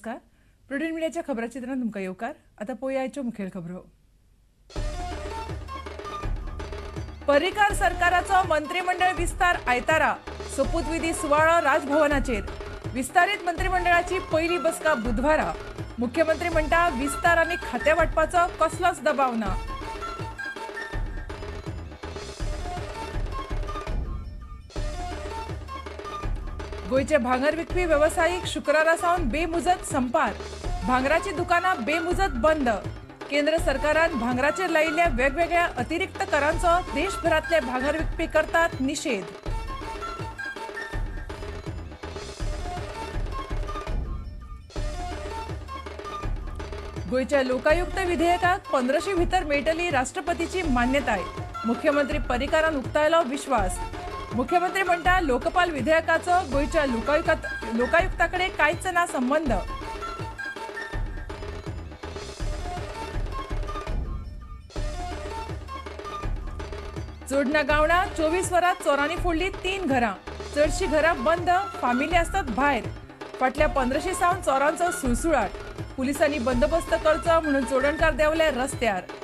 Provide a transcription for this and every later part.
नमस्कार, प्रुडंट मीडियाच्या खबराचित्रांत तुमकां येवकार. आतां पळोवया आयच्यो मुखेल खबरो. पर्रीकार सरकाराचो मंत्रिमंडळ विस्तार आयतारा, सोपूतविधी सुवाळो राजभवनाचेर. विस्तारीत मंत्रिमंडळाची पयली बसका बुधवारा. मुख्यमंत्री म्हणटा विस्तार आनी खातें वांटपाचो कसलोच दबाव ना. गोंयचे भांगर विकपी वेवसायीक शुक्रारा सावन बेमुजत संपार. भांगराची दुकानां बेमुजत बंद. केंद्र सरकारान भांगराचेर लायिल्ल्या वेगवेगळ्या अतिरिक्त करांचो देशभरांतले भांगर विकपी करतात निशेध. गोंयच्या लोकायुक्त विधेयकाक 15 भितर मेळटली राष्ट्रपतीची मान्यताय. मुख्यमंत्री पर्रीकारान उक्तायलो विश्वास. मुख्यमंत्री म्हणटा लोकपाल विधेयकाचो गोंयच्या लोकायुक्ता कडेन कांयच ना संबंद. चोडणा गावणा 24 वरां चोरांनी फोडली 3 घरां. चडशी घरां बंद, फामिली आसतात भायर. फाटल्या 15 सावन चोरांचो सुळसुळाट. पुलिसांनी बंदोबस्त करचो म्हणून चोडणकार देंवले रस्त्यार.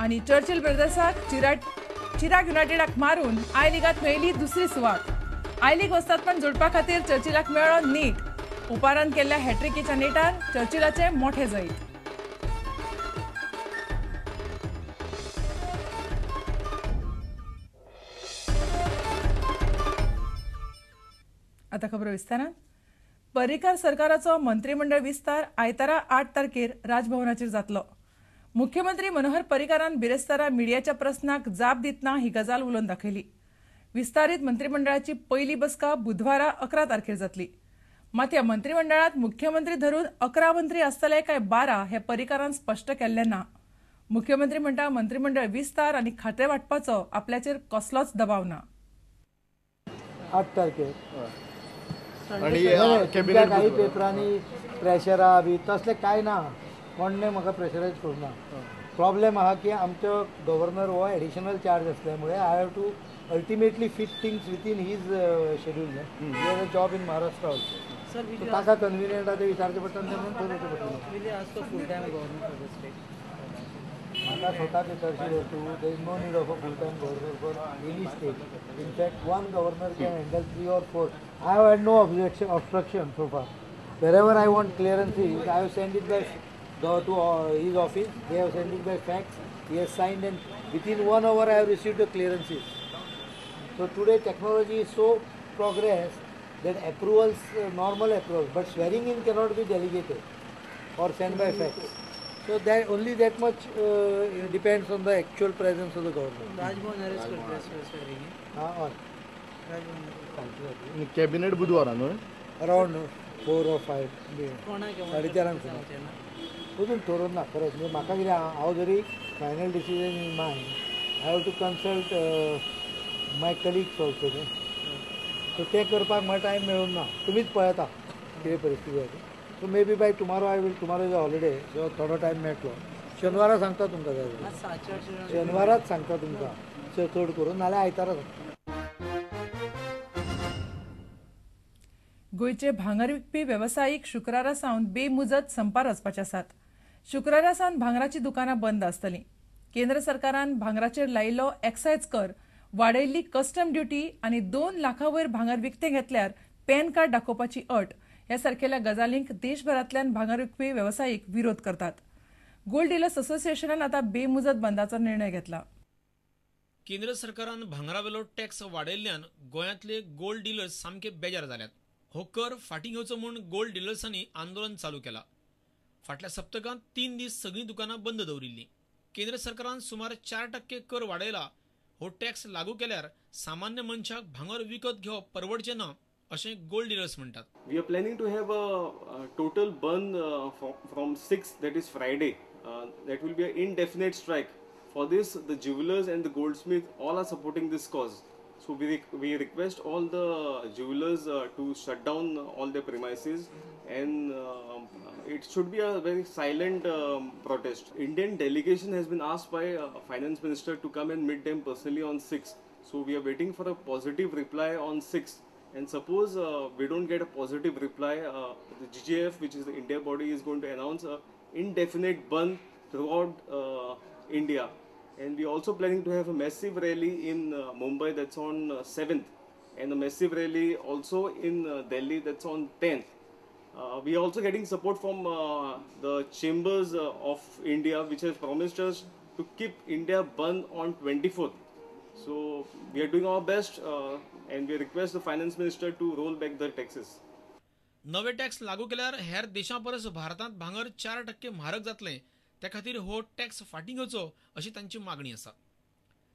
आनी चर्चिल ब्रदर्साक चिराग युनायटेडाक मारून I लिगांत मेळ्ळी दुसरी सुवात. I league वस्तादपण जोडपा खातीर चर्चिलाक मेळ्ळो नीट. उपारान केल्ल्या हॅट्रिकीच्या नेटार चर्चिलाचे मोठे जैत. आता खबर विस्तारान. पर्रीकार सरकाराचो मंत्रिमंडळ विस्तार आयतारा 8 तारखेर राजभवनाचेर जातलो. मुख्यमंत्री मनोहर पर्रीकारान बिरेस्तारा मिडियाच्या प्रस्नाक जाप दितना ही गजाल उलोवन दाखयली. विस्तारीत मंत्रिमंडळाची पयली बसका बुधवारा 11 तारखेर जातली. मात ह्या मंत्रिमंडळात मुख्यमंत्री धरून 11 मंत्री आसतले काय 12 हे पर्रीकारान स्पश्ट केल्लें ना. मुख्यमंत्री म्हणटा मंत्रिमंडळ विस्तार आनी खातें वांटपाचो आपल्याचेर कसलोच दबाव ना. 8 तारखेर काही पेपरांनी प्रेशरा बी तसलें कांय ना. कोणें म्हाका प्रेशरायज करूं ना. प्रॉब्लेम आहा की आमचो गव्हर्नर हो एडिशनल चार्ज आसल्यामुळे I have to ultimately fit things within his schedule. He has a job in Maharashtra also. ताका कन्विनियंट आहा तें विचारचें पडटा आनी तें थरोवचें पडटलें. म्हाका स्वताक विचारशी वस्तू there is no need of a full time governor for any state. In fact one governor can handle 3 or 4. I have had no obstruction so far. Wherever I want clearances, I have sent it by to his office. They have sent it by fax. He has signed, and within 1 hour I have received the clearances. So today technology is so progressed that approvals, normal approvals, but swearing in cannot be delegated or sent by fax. So that only that much depends on the actual presence of the government. Raj Bhavan arrest करतले swearing in. हां, हय. Raj Bhavan cabinet बुधवारा न्हय, around 4 or 5 4:30 सुमार. अजून थरोवन ना खरेंच. म्हणजे म्हाका कितें हांव जरी final decision in mind, I have to consult my colleagues also न्ही. सो तें करपाक म्हाका टायम मेळूंक ना. तुमीच पळयता कितें परिस्थिती आसा. So maybe by tomorrow I will, tomorrow is a holiday, so थोडो टायम मेळटलो. शेनवारा सांगता तुमकां जाय जाल्यार. शेनवाराच सांगता तुमकां चड करून, नाल्यार आयतारा सांगता. गोंयचे भांगर विकपी वेवसायीक शुक्रारा सावन बेमुजत संपार वचपाचे आसात. शुक्रारा सावन भांगराची दुकानां बंद आसतलीं. केंद्र सरकारान भांगराचेर लायिल्लो एक्सायज कर, वाडयल्ली कस्टम ड्युटी आनी 2 लाखां वयर भांगर विकतें घेतल्यार पॅन कार्ड दाखोवपाची अट ह्या सारकेल्या गजालींक देशभरांतल्यान भांगर विकपी वेवसायीक विरोध करतात. गोल्ड डिलर्स असोसिएशनान आतां बेमुजत बंदाचो निर्णय घेतला. केंद्र सरकारान भांगरावेलो टॅक्स वाडयल्ल्यान गोंयांतले गोल्ड डिलर्स सामके बेजार जाल्यात. हो कर फाटीं घेवचो म्हूण गोल्ड डिलर्सांनी आंदोलन चालू केला. फाटल्या सप्तकांत 3 दीस सगळीं दुकानां बंद दवरिल्लीं. केंद्र सरकारान सुमार 4% कर वाडयला. हो टॅक्स लागू केल्यार सामान्य मनशाक भांगर विकत घेवप परवडचें ना अशें गोल्ड डिलर्स म्हणटात. We are planning to have a total bandh from 6, that is Friday. That will be an indefinite strike. For this, the jewelers and the goldsmith all are supporting this cause. So we request all the jewelers to shut down all their premises, and it should be a very silent protest. Indian delegation has been asked by finance minister to come and meet them personally on 6th. So we are waiting for a positive reply on 6th, and suppose we don't get a positive reply, the GJF, which is the India body, is going to announce a indefinite bandh throughout India. And we are also planning to have a massive rally in Mumbai, that's on 7th, and a massive rally also in Delhi, that's on 10th. We are also getting support from the chambers of India, which has promised us to keep India bandh on 24th. So we are doing our best and we request the finance minister to roll back the taxes. नवे tax लागू केल्यार हेर देशां परस भारतांत भांगर 4% म्हारग जातलें, त्या खातीर हो टॅक्स फाटीं घेवचो अशी तांची मागणी आसा.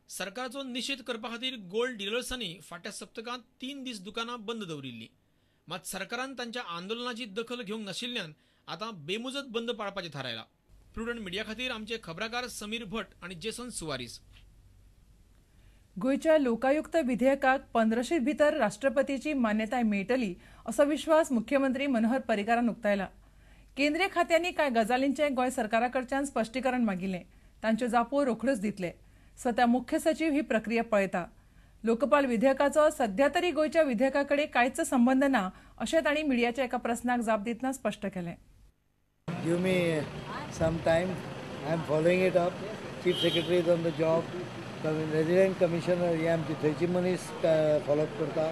सरकाराचो निशेध करपा खातीर गोल्ड डिलर्सांनी फाटल्या सप्तकांत 3 दीस दुकानां बंद दवरिल्लीं. मात सरकारान तांच्या आंदोलनाची दखल घेवंक नाशिल्ल्यान आतां बेमुजत बंद पाळपाचें थारायलां. प्रुडंट मिडिया खातीर आमचे खबराकार समीर भट आनी जेसन सुवारीस. गोंयच्या लोकायुक्त विधेयकाक 15 भितर राष्ट्रपतीची मान्यताय मेळटली असो विश्वास मुख्यमंत्री मनोहर पर्रीकारान उक्तायला. केंद्रीय खात्यांनी कांय गजालींचें गोंय सरकारा कडच्यान स्पश्टीकरण मागिल्लें, तांच्यो जापो रोखड्योच दितले. स्वता मुख्य सचीव ही प्रक्रिया पळयता. लोकपाल विधेयकाचो सध्या तरी गोंयच्या विधेयका कडेन कांयच संबंद ना अशें तांणी मिडियाच्या एका प्रस्नाक जाप दितना स्पश्ट केलें. Give me some time. I am following it up. Chief Secretary is on the job. Resident Commissioner हे आमची थंयची मनीस फॉलोअप करता.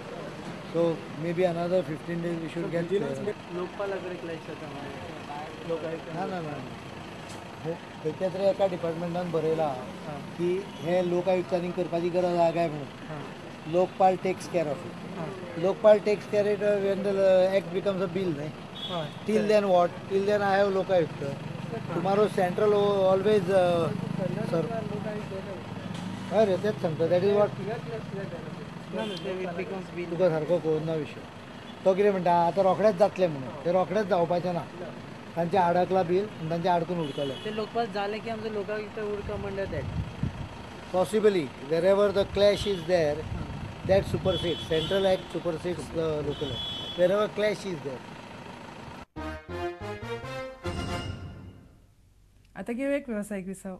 So maybe another 15 days we should get. लोकपाला कडेन क्लॅश जाता ना ना ना खंयच्या तरी एका डिपार्टमेंटान बरयलां की हे लोकायुक्तांनी करपाची गरज आहा काय म्हणून. Lokpal takes care of it. Lokpal takes care it when the act becomes a bill न्हय. Till then what? Till then I have Lokayukta. Tomorrow central always sir. हय रे, तेच सांगता. That is what तुका सारको कळून ना विशय. तो कितें म्हणटा आतां रोखडेच जातलें म्हणून, तें रोखडेच जावपाचें ना. तांचें आडकलां बील आनी तांचें आडकून उरतलें. ते लोकपाल जालें की आमचें Lokayukta would come under that. Possibly wherever the clash is there that supersedes central act, supersedes the local act wherever clash is there. आता घेऊया एक व्यावसायिक विसाव.